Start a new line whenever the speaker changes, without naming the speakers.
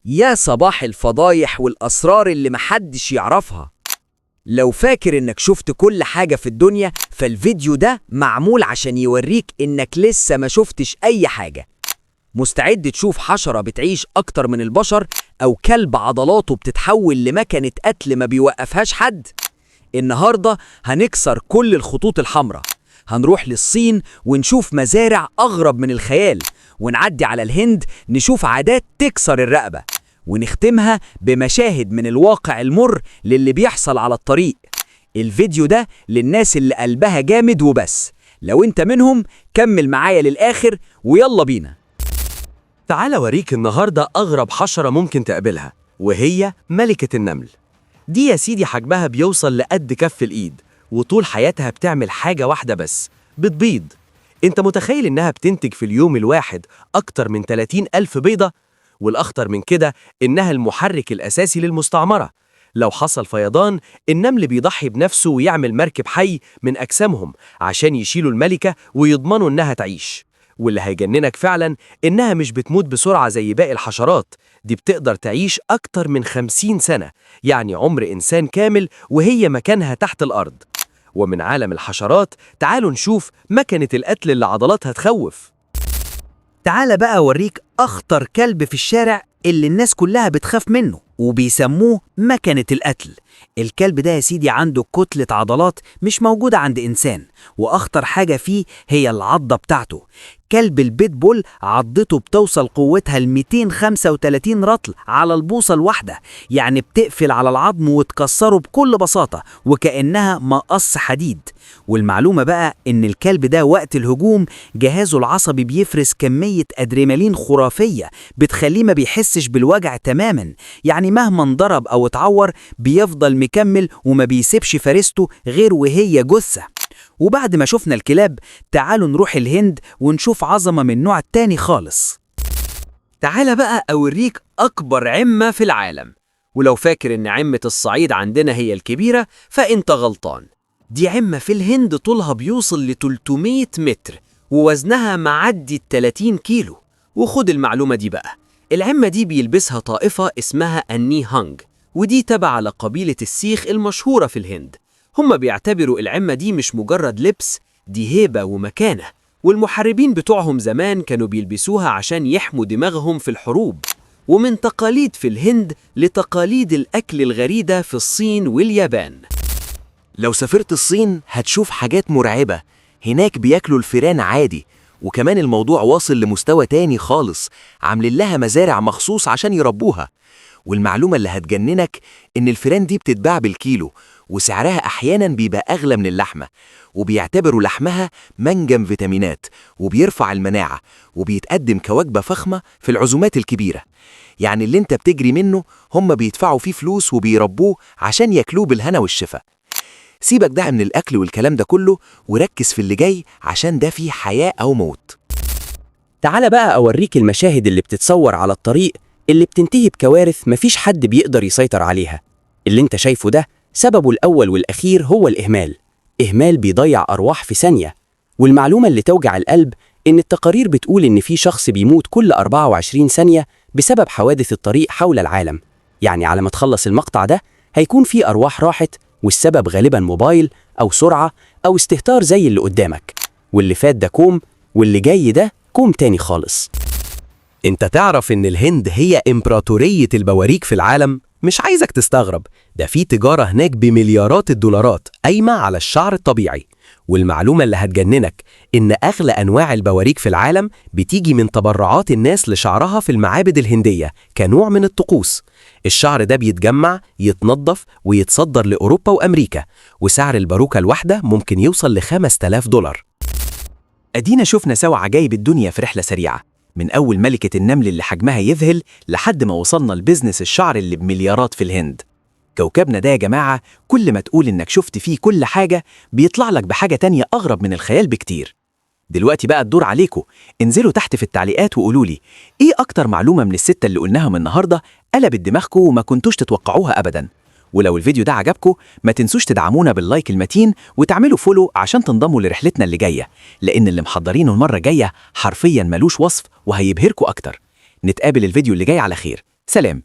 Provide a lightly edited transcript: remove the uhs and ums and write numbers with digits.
يا صباح الفضايح والأسرار اللي محدش يعرفها. لو فاكر إنك شفت كل حاجة في الدنيا، فالفيديو ده معمول عشان يوريك إنك لسه ما شفتش أي حاجة. مستعد تشوف حشرة بتعيش أكتر من البشر، أو كلب عضلاته بتتحول لمكنة قتل ما بيوقفهاش حد؟ النهاردة هنكسر كل الخطوط الحمراء. هنروح للصين ونشوف مزارع أغرب من الخيال، ونعدي على الهند نشوف عادات تكسر الرقبة، ونختمها بمشاهد من الواقع المر للي بيحصل على الطريق. الفيديو ده للناس اللي قلبها جامد وبس. لو انت منهم كمل معايا للآخر، ويلا بينا.
تعال أوريك النهاردة أغرب حشرة ممكن تقابلها، وهي ملكة النمل. دي يا سيدي حجمها بيوصل لقد كف الإيد، وطول حياتها بتعمل حاجة واحدة بس، بتبيض. انت متخيل إنها بتنتج في اليوم الواحد أكتر من 30 ألف بيضة؟ والأخطر من كده إنها المحرك الأساسي للمستعمرة. لو حصل فيضان، النمل بيضحي بنفسه ويعمل مركب حي من أجسامهم عشان يشيلوا الملكة ويضمنوا إنها تعيش. واللي هيجننك فعلا إنها مش بتموت بسرعة زي باقي الحشرات، دي بتقدر تعيش أكتر من 50 سنة، يعني عمر إنسان كامل وهي مكانها تحت الأرض. ومن عالم الحشرات تعالوا نشوف مكنة القتل اللي عضلاتها تخوف.
تعال بقى أوريك أخطر كلب في الشارع اللي الناس كلها بتخاف منه وبيسموه مكنة القتل. الكلب ده يا سيدي عنده كتلة عضلات مش موجودة عند إنسان، وأخطر حاجة فيه هي العضة بتاعته. كلب البيت بول عضته بتوصل قوتها ل 235 رطل على البوصة الواحدة، يعني بتقفل على العظم وتكسره بكل بساطة وكأنها مقص حديد. والمعلومة بقى إن الكلب ده وقت الهجوم جهازه العصبي بيفرز كمية أدرينالين خرافية بتخليه ما بيحسش بالوجع تماما، يعني مهما انضرب أو اتعور بيفضل مكمل وما بيسيبش فريسته غير وهي جثة. وبعد ما شفنا الكلاب تعالوا نروح الهند ونشوف عظمة من نوع تاني خالص.
تعال بقى أوريك أكبر عمة في العالم، ولو فاكر إن عمة الصعيد عندنا هي الكبيرة فأنت غلطان. دي عمة في الهند طولها بيوصل ل 300 متر ووزنها معدي 30 كيلو. وخد المعلومة دي بقى، العمة دي بيلبسها طائفة اسمها النيهانج، ودي تبع لقبيلة السيخ المشهورة في الهند. هم بيعتبروا العمة دي مش مجرد لبس، دي هيبة ومكانة، والمحاربين بتوعهم زمان كانوا بيلبسوها عشان يحموا دماغهم في الحروب. ومن تقاليد في الهند لتقاليد الأكل الغريدة في الصين واليابان.
لو سافرت الصين هتشوف حاجات مرعبة، هناك بياكلوا الفيران عادي، وكمان الموضوع واصل لمستوى تاني خالص، عاملين لها مزارع مخصوص عشان يربوها. والمعلومة اللي هتجننك إن الفيران دي بتتباع بالكيلو، وسعرها أحيانا بيبقى أغلى من اللحمة، وبيعتبروا لحمها منجم فيتامينات وبيرفع المناعة، وبيتقدم كوجبة فخمة في العزومات الكبيرة. يعني اللي انت بتجري منه هم بيدفعوا فيه فلوس وبيربوه عشان ياكلوه بالهنا والشفا. سيبك ده من الأكل والكلام ده كله وركز في اللي جاي عشان ده فيه حياة أو موت.
تعال بقى أوريك المشاهد اللي بتتصور على الطريق اللي بتنتهي بكوارث مفيش حد بيقدر يسيطر عليها. اللي انت شايفه ده سببه الأول والأخير هو الإهمال، إهمال بيضيع أرواح في ثانية. والمعلومة اللي توجع القلب إن التقارير بتقول إن في شخص بيموت كل 24 ثانية بسبب حوادث الطريق حول العالم. يعني على ما تخلص المقطع ده هيكون في أرواح راحت، والسبب غالبا موبايل أو سرعة أو استهتار زي اللي قدامك. واللي فات ده كوم، واللي جاي ده كوم تاني خالص.
انت تعرف ان الهند هي امبراطورية البواريك في العالم؟ مش عايزك تستغرب، ده في تجارة هناك بمليارات الدولارات قايمة على الشعر الطبيعي. والمعلومة اللي هتجننك إن أغلى أنواع البواريك في العالم بتيجي من تبرعات الناس لشعرها في المعابد الهندية كنوع من الطقوس. الشعر ده بيتجمع، يتنظف ويتصدر لأوروبا وأمريكا، وسعر الباروكة الواحدة ممكن يوصل ل 5000 دولار. أدينا شفنا سوا عجايب الدنيا في رحلة سريعة، من أول ملكة النمل اللي حجمها يذهل لحد ما وصلنا ل business الشعر اللي بمليارات في الهند. كوكبنا ده يا جماعة كل ما تقول إنك شفت فيه كل حاجة بيطلع لك بحاجة تانية أغرب من الخيال بكتير. دلوقتي بقى الدور عليكم، انزلوا تحت في التعليقات وقولوا لي إيه أكتر معلومة من الستة اللي قلناهم النهاردة قلبت دماغكم وما كنتوش تتوقعوها أبداً. ولو الفيديو ده عجبكم ما تنسوش تدعمونا بال like المتين وتعملوا follow عشان تنضموا لرحلتنا اللي جاية، لأن اللي محضرينه المرة الجاية حرفياً ملوش وصف وهيبهركم أكتر. نتقابل الفيديو اللي جاي على خير.
سلام.